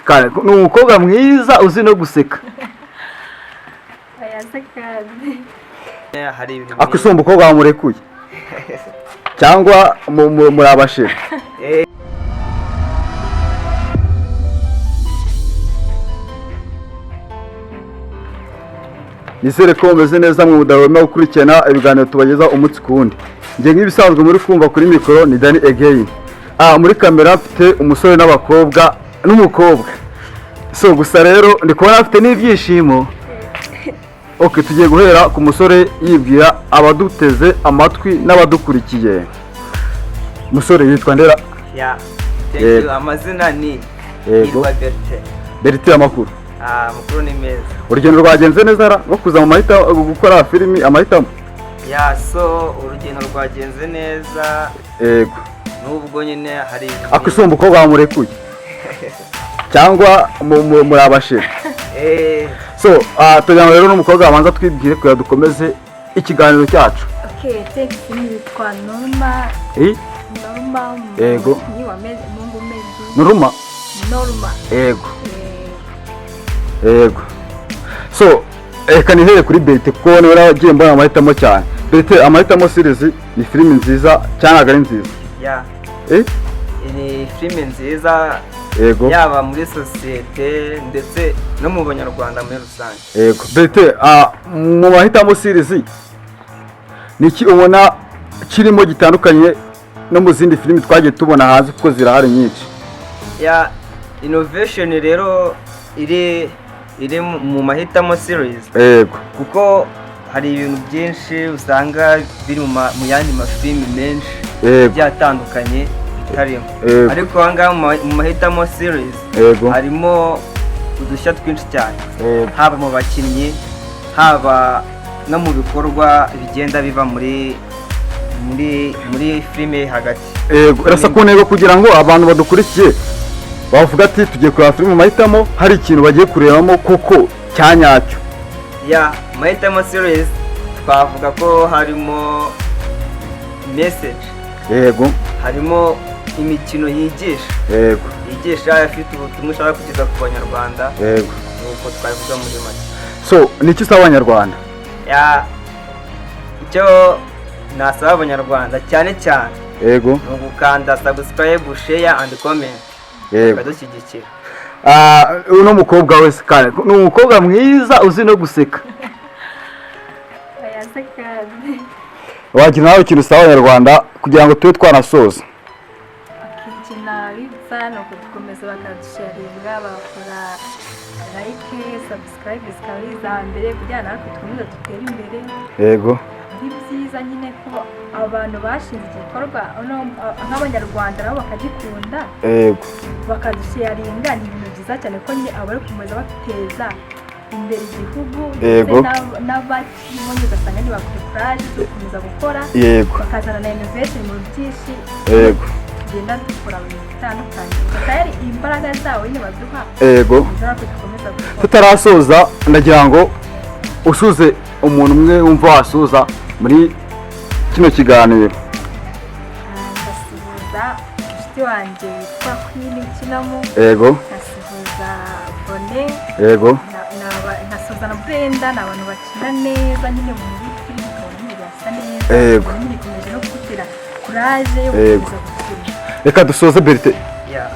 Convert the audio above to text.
Kandi ni umukobwa mwiza uzi no guseka. Oya se kandi. Hari ibintu Ako isumba umukobwa wamurekuye cyangwa muri abasheri? Eh. Nizere ko mumeze neza, mwe mudahwema gukurikirana ibiganiro tubageza umunsi ku wundi. Njye nk'ibisanzwe muri kumva kuri mikoro ni Dani again. Muri kamera mfite umusore n'abakobwa n'umukobwa. So gusa rero ndi kubona afite n'ibyishimo. Ok, tugiye guhera ku musore yibwira abaduteze amatwi n'abadukurikiye. Musore, yitwa Ndera? Yeah, thank Yego. you. Amazina ni Yego. Hirwa Bertin. Bertin, amakuru? Ah, amakuru ni meza. Urugendo rwagenze neza ra rwo kuza mu mahitamo gukora filimi Amahitamo? Yeah, so urugendo rwagenze neza, nubwo nyine hari ibintu Ako isumba umukobwa wamurekuye cyangwa muri abasheri? Eh. So tugira ngo rero n'umukobwa abanza twibwire kugira dukomeze ikiganiro cyacu. Okay, thanks. Nitwa Norma. Eh? Norma. Yego. Umukinnyi wa Mungu Medi. Nuruma? Norma. Yego. Eh, Yego. So reka nihere kuri Bertin kuko niwe nagiye mbona Amahitamo cyane. Bertin, Amahitamo series ni filimi nziza cyangwa ntabwo ari nziza? Yeah. Eh? Ni filime nziza, yaba muri sosiyete ndetse no mu Banyarwanda muri rusange. Yego. Bertin, mu Mahitamo series ni iki ubona kirimo gitandukanye no mu zindi filimi twagiye tubona hanze, kuko zirahari nyinshi? Yeah, innovation rero iri mu Mahitamo series, kuko hari ibintu byinshi usanga biri mu yandi mafilimi menshi agiye atandukanye bitarimo, ariko aha ngaha mu Mahitamo series harimo udushya twinshi cyane, haba mu bakinnyi, haba no mu bikorwa bigenda biba muri filime hagati. Yego, irasa ku ntego kugira ngo abantu badukurikiye bavuga ati tugiye kureba filime Mahitamo, hari ikintu bagiye kurebamo koko cya nyacyo. Yeah, Mahitamo series twavuga ko harimo message, harimo imikino yigisha, yigisha, ifite ubutumwa ushaka kugeza ku Banyarwanda, nuko twabivuga muri make. So ni iki usaba Abanyarwanda? Yeah, icyo nasaba Abanyarwanda cyane cyane ni ugukanda subscribe, share and comment, bakadushyigikira. Uno mukobwa wese kandi ni umukobwa mwiza uzi no guseka. Oya se kandi. Wagira nawe ikintu usaba Abanyarwanda kugira ngo tube twanasoza? Ikintu nabibutsa ni ukudukomeza bakadusharinga, bagakora like, subscribe, zikaba ari iza mbere kugira ngo natwe dukomeze dutere imbere. Ari byiza nyine ko abantu bashinze igikorwa nk'Abanyarwanda nabo bakagikunda, bakadusharinga. Ni ibintu byiza cyane ko nyine aba bari gukomeza bateza imbere igihugu, ndetse n'abakirimo nyine ugasanga ntibafite courage zo gukomeza gukora, bakazana na innovation mu byinshi tugenda dukora mu bintu bitandukanye. Ugasanga imbaraga zabo nyine baduha nizo natwe dukomeza gukora. Tutarasoza, ndagira ngo usuze umuntu umwe wumva wasuza muri kino kiganiro. Ndasuhuza inshuti wanjye witwa Queen ukinamo, nkasuhuza Bone, nkasuhuza na Brenda. Ni abantu bakina neza nyine muri filime, ukabona nyine birasa neza, ukabona nyine ikomeje no kugutera courage yo gukomeza gukina. Reka dusoze, Bertin. Yeah.